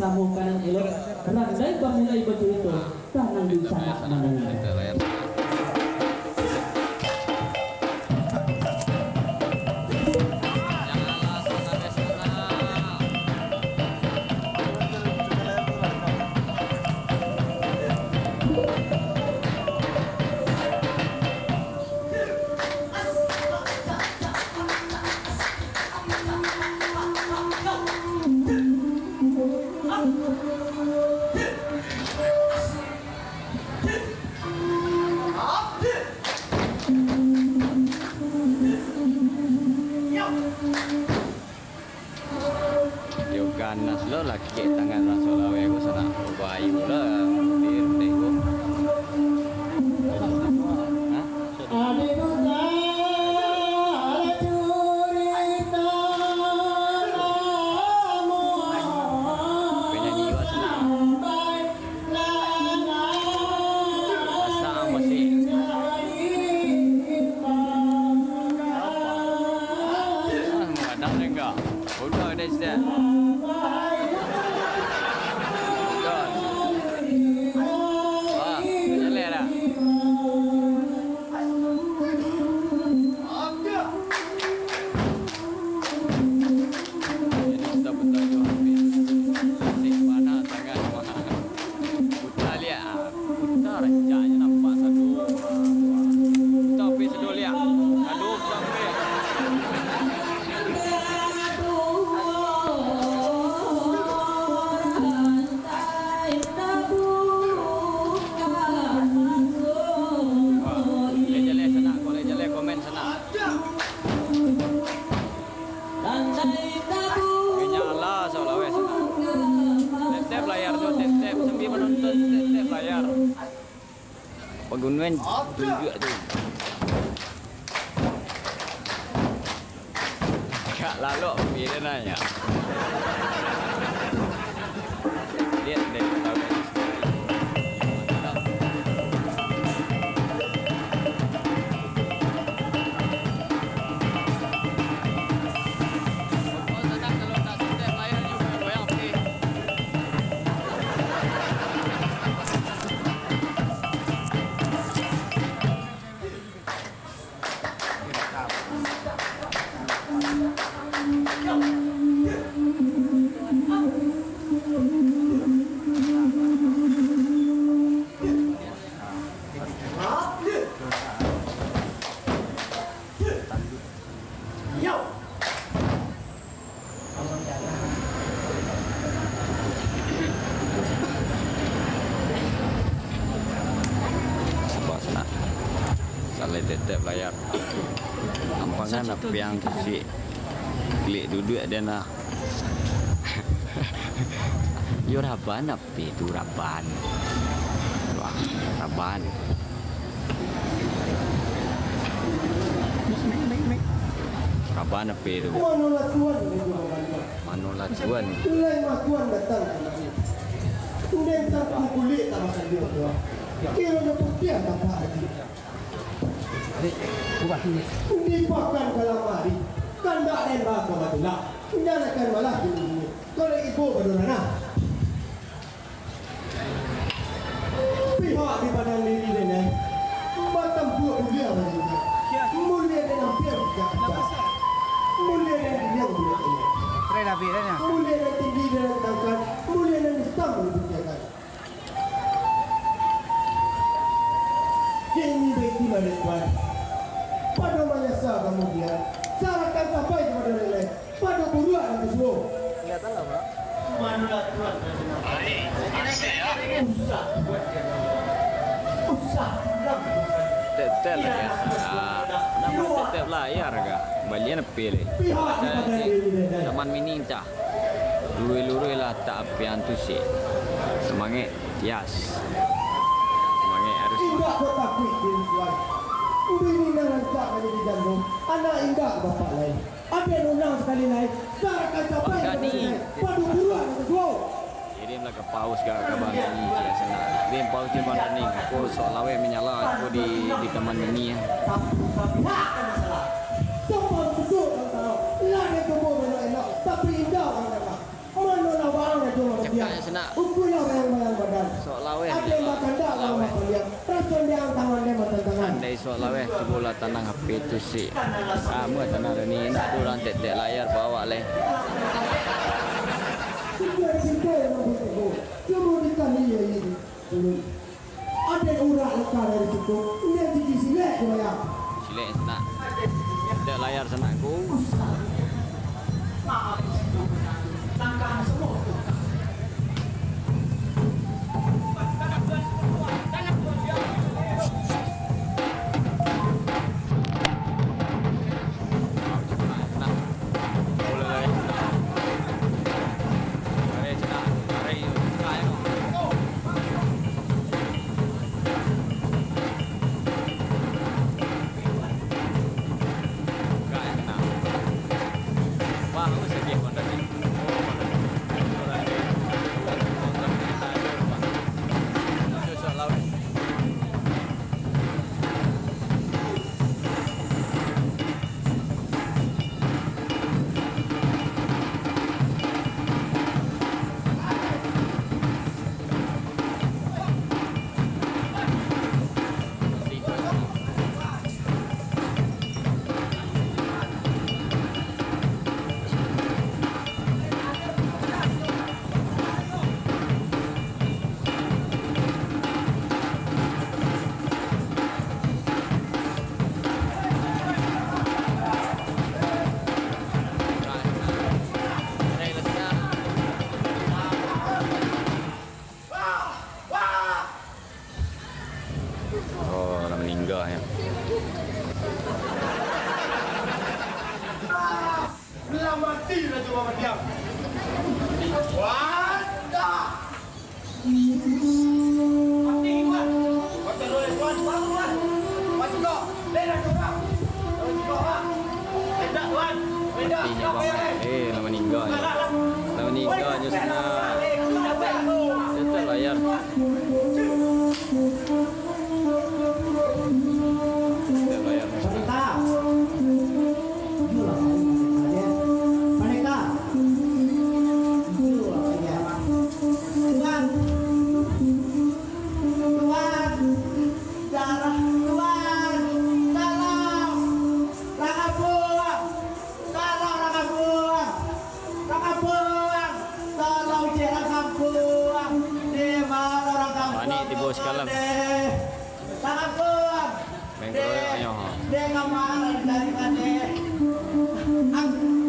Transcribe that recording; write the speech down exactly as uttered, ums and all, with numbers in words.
Tamu kanan elok, randai bamulai bacurito, tanang di sanak manangah. Yo ganas lo, lakek tangan raso laweh ko, sanak bayu lah, di rundeh ko. Hah? Penyanyi Iwak Senang. Pasang musik. Apa? Ah, mengadang deh enggak? Udah deh, Stan. Udah. Wah, jaleh dah. Puta-puta jo habis. Asik bana tangan. Puta liak, ah. Puta rancaknyo nampak sado. Puta ampia sado liak. Sado puta ampia. Wah, lai jaleh sanak, kok lai jaleh komen sanak. Minyak alah, saulaweh sanak. Tep-tep layar tu, tep-tep. Sambil manonton, tep-tep layar. Pagunuan tunjuak tu. Agak lalok, tapi dia nanya. Lihat deh, tahu. Sabar sanak. Salai tetep layar. Ampangan apiang tu si klik duduak dia nah. Yo raban api tu raban. Wah, raban. Raban api tu. Manolah Tuan, Rajo Mangkaliang. Manolah Tuan. Lai mah Tuan datang kamari. Ndeh sangku kulik tak basanjo Tuan. Kironyo putiah tampak ati. Di pakan kalam ari, kandak den baa ka batulak, nyo akan malah dingin-dingin, kok ibo baduranah. Pihak di badan diri den ai, batampuak buliah badan den. Mulie den ampiang picak-picak, mulie den diriang buliah-buliah, mulie den tinggi den rantangkan, mulie den itam den putiahkan. Kini baitulah dek Tuan. Pado manyasa kamudian, sarahkan sampai kapado nan lain. Pado buruak nan kasuo. Manolah Tuan. Usah buat dia. Usah pulang. Tetep lah ya. Ah, nama tetep lah ya harga. Balian pilih. Pihak di badan diri den ai. Taman mini cah. Luruih-luruih lah tak apian tu sih. Semangat, Yas. Semangat harus. Indak ko takuik diri Tuan. Bini nan rancak manjadi jando, anak indak bapak lai. Aden unang sakali lai, sarahkan sampai ka Bang Dani. Pado buruak nan kasuo. Kirimlah ka paus ka, ka Bang Dani, cik Hasanah. Kirim paus cik Bang Dani. Ko sok laweh manyala ko di, di taman mini, ya. Tapi, tapi hak kan salah. Sopan tutup kan tahu. Lah dia tubuh elok-elok, tapi indah kan dalam. Manolah waang ajo mah. Cakap Nak. Ukulah bayang-bayang badan. Sok laweh. Ade bakanda laweh paliang. Raso diang tangan dia matantangan. Andai sok laweh, cubolah tanang H P tu sik. Ah, mua tanang Rani, nak tu urang tek-tek layar bawak leh. Tujuan cinta yang bertemu. Semua nikah iya ini. Turun. Ade urak leka dari situ, indak sigi silek di layar. Silek sanak. Dek layar sanak ku. Usah. Maaf, langkah semua. Oh, lah maningga nyo. Lah mati Rajo Bamadiang. Wadah. Mati, Tuan. Tuan, Tuan, Tuan, Tuan. Maju kau. Leh dah, Tuan. Maju kau, ha. Indak, Tuan. Indak, Tuan. Eh, lah maningga nyo. Lah maningga nyo sanak. Tetap layar. Tetap layar. Pandeka. Pandeka. Tuan. Tuan. Darah Tuan. Tolong. Rangabua. Tolong, Rangabua. Rangabua. Tolong, cek Rangabua. Di ma Rangabua? Manik tibo sakalam. Rangabua. Main keroyok nyo, ha. Di kamar dari tadi. Ang-